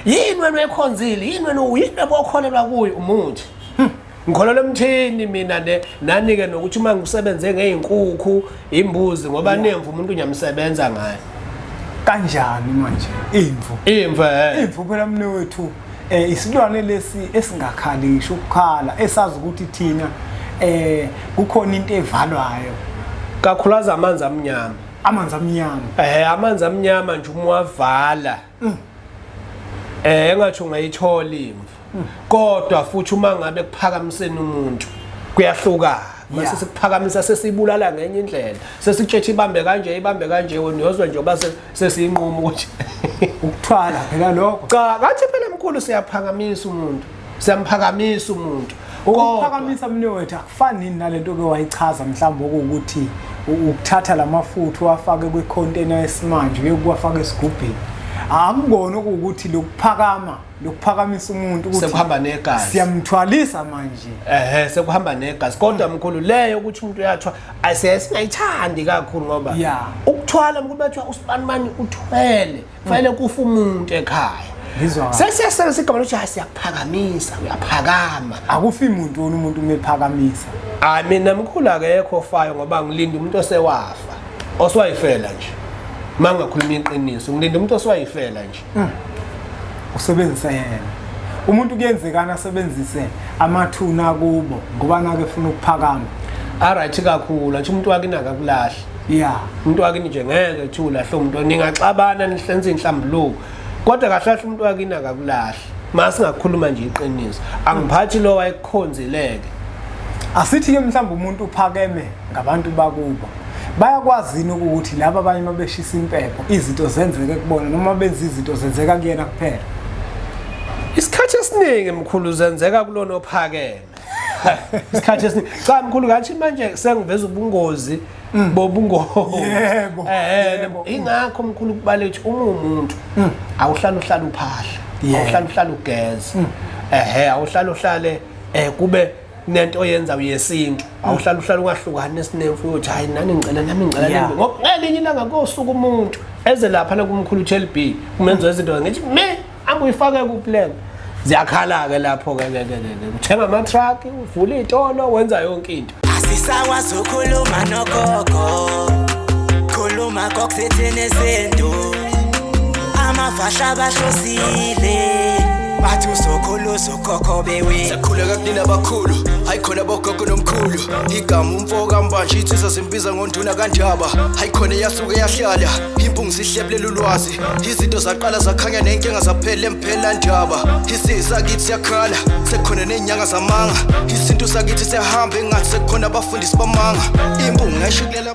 Yini wena oyikhonzile? Yini wena yini obokholelwa kuyo umuthi? Ngikholelwa emthini mina ne nani-ke nokuthi uma ngisebenze ngey'nkukhu imbuzi ngoba nemvu umuntu ngiyamsebenza ngayo. Kanjani manje imvu? Imvu eh. Imvu phela mnewethu isilwane lesi esingakhali ngisho ukukhala esazi ukuthi thina kukhona into evalwayo. Kakhulukazi amanzi amnyama. Amanzi amnyama. Amanzi amnyama nje uma wavala. Engathi ungayithola imvu. Kodwa futhi uma ngabe kuphakamiseni umuntu kuyahluka. Mase sikuphakamisa sesibulala ngenye indlela. Sesitshethe ibambe kanje ibambe kanje wena uyozwa nje oba sesiyinquma ukuthi ukuthwala phela lokho. Cha, kathi phela mkhulu siyaphakamisa umuntu. Siyamphakamisa umuntu. Ukuphakamisa mnewethu akufani nalento ke wayichaza mhlawumbe ukuthi ukuthatha lamafutha uwafake kwicontainer yesimanje uyokuwafaka esigubhini. Akubona ukuthi lokuphakama lokuphakamisa umuntu ukuthi sekuhamba negazi. Siyamthwalisa manje. Sekuhamba negazi. Kodwa mkhulu leyo ukuthi umuntu uyathwa asiyayithandi kakhulu ngoba ukuthwala mkhulu bathiwa usibanibani uthwele kufanele kufa umuntu ekhaya. Sesiyasebenzisa igama lokuthi siyakuphakamisa, uyaphakama. Akufi muntu wona umuntu umephakamisa. Hayi mina mkhulu akekho ofayo ngoba ngilinda umuntu osewafa. Oswayifela nje. Mangakhuluma iqiniso, ngilinda umuntu oswayifela nje. Usebenzisa yena. Umuntu kuyenzekana asebenzise amathuna kubo ngoba nake efuna ukuphakama. Alright kakhulu, athi umuntu wakini akakulahli. Umuntu wakini nje ngeke ethi ulahle umuntu, ningaxabana nihlenze inhlambuluko. Kodwa kahle kahle umuntu wakini akakulahli. Masingakhuluma nje iqiniso. Angiphathi lo wayekukhonzileke. Asithi ke mhlawumbe umuntu uphakeme ngabantu bakubo. Bayakwazi yini ukuthi laba abanye mabeshisa impepho izinto zenzeke kubona noma benza izinto zenzeka kuyena kuphela? Isikhathi esiningi mkhulu zenzeka kulona ophakeme. Isikhathi esiningi. Cha mkhulu ngathi manje sengiveza ubungozi bobungozi. Yebo. Ingakho mkhulu kubaleka uma umuntu awuhlala uhlala uphahla, awuhlala uhlala ugeza. Awuhlala uhlale kube nento oyenza uyesintu. Awuhlala uhlala ungahlukani nesinemfu uthi hayi nani ngicela nami ngicela nami. Ngoba ngelinye ilanga kosuka umuntu eze lapha na kumkhulu TLB umenza izinto ngithi me anguyifake ku plan. Ziyakhala ke lapho ke ke ke ke. Uthenga ama truck, uvula izitolo, wenza yonke into. Asisakwazi ukukhuluma nogogo. Khuluma kokusethene sento. Amavasha bahlosile. Bathi uzokhulu uzokhokho bewe. Sakhuleka kunina abakhulu, hayi khona bogogo nomkhulu. Igama umfo kaMbanje insizwa simbiza ngonduna kaNdaba. Hayi khona yasuke yahlala, impungu sihlebulela ulwazi. Izinto zaqala zakhanya nenkinga zaphela emphela ndaba. Isizwe sakithi siyakhala, sekukhona nezinyanga zamanga. Isintu sakithi siyahamba engathi sekukhona abafundisi bamanga. Impungu ngayishikulela.